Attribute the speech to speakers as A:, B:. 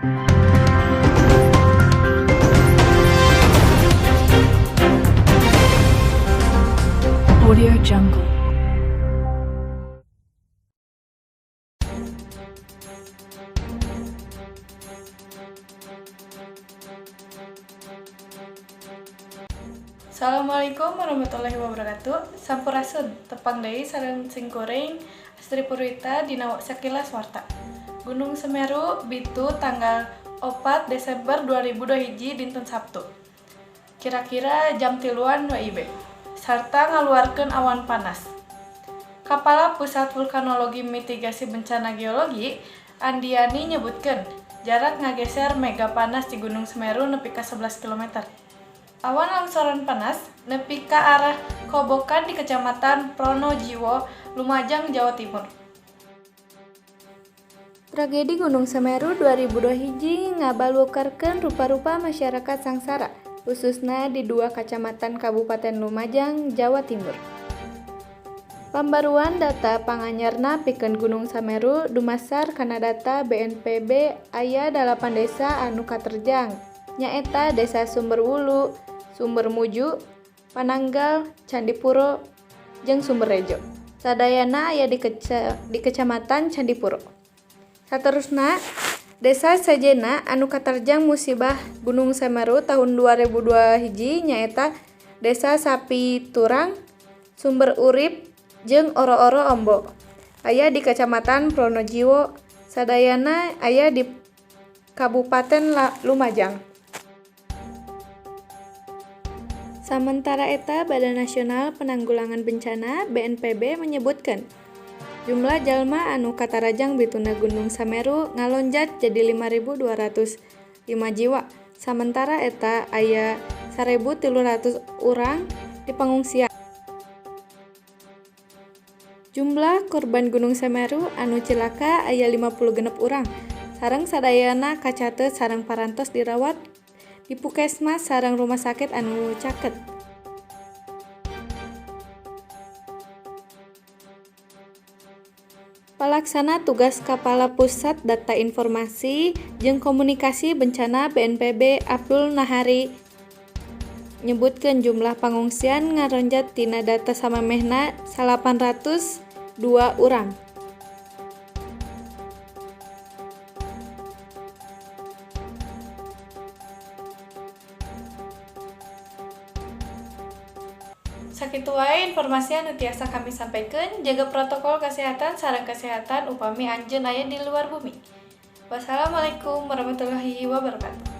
A: Audio Jungle.
B: Assalamualaikum warahmatullahi wabarakatuh. Sampurasun, tepang deui sareng simkuring Astri Purwita dina sakilas warta. Gunung Semeru bitu tanggal 4 Desember 2021 dinten Sabtu. Kira-kira jam 3 WIB. Sarta ngaluarkeun awan panas. Kapala Pusat Vulkanologi Mitigasi Bencana Geologi, Andiani nyebutkeun jarak ngageser mega panas di Gunung Semeru nepi ka 11 km. Awan longsoran panas nepi ka arah Kobokan di Kecamatan Pronojiwo, Lumajang, Jawa Timur.
C: Tragedi Gunung Semeru 2021 ngabalukarkeun rupa-rupa masyarakat sangsara, khususna di dua kacamatan Kabupaten Lumajang, Jawa Timur. Pambaruan data panganyarna pikeun Gunung Semeru dumasar kana data BNPB aya 8 desa anu katerjang, nyaeta Desa Sumberwulu, Sumbermuju, Pananggal, Candipuro, jeung Sumberrejo. Sadayana aya di Kecamatan Candipuro. Saterusna, desa sejenna anu katerjang musibah Gunung Semeru tahun 2021 nyaeta Desa Sapiturang, Sumber Urip, jeung Oro-oro Ombo. Aya di Kecamatan Pronojiwo, sadayana aya di Kabupaten Lumajang. Samentara eta, Badan Nasional Penanggulangan Bencana BNPB menyebutkan jumlah jalma anu katarajang bituna Gunung Semeru ngalonjat jadi 5.205 jiwa. Samentara eta aya 1.300 urang di pengungsian. Jumlah korban Gunung Semeru anu cilaka aya 56 urang. Sareng sadayana kacatet sareng parantos dirawat di puskesmas sareng rumah sakit anu caket. Palaksana tugas Kapala Pusat Data Informasi jeung Komunikasi Bencana BNPB Abdul Nahari nyebutkeun jumlah pangungsian ngaronjat tina data samemehna 802 urang.
B: Sakitu wae informasi anu tiasa kami sampaikan. Jaga protokol kesehatan sareng kesehatan upami anjeun aya di luar bumi. Wassalamualaikum warahmatullahi wabarakatuh.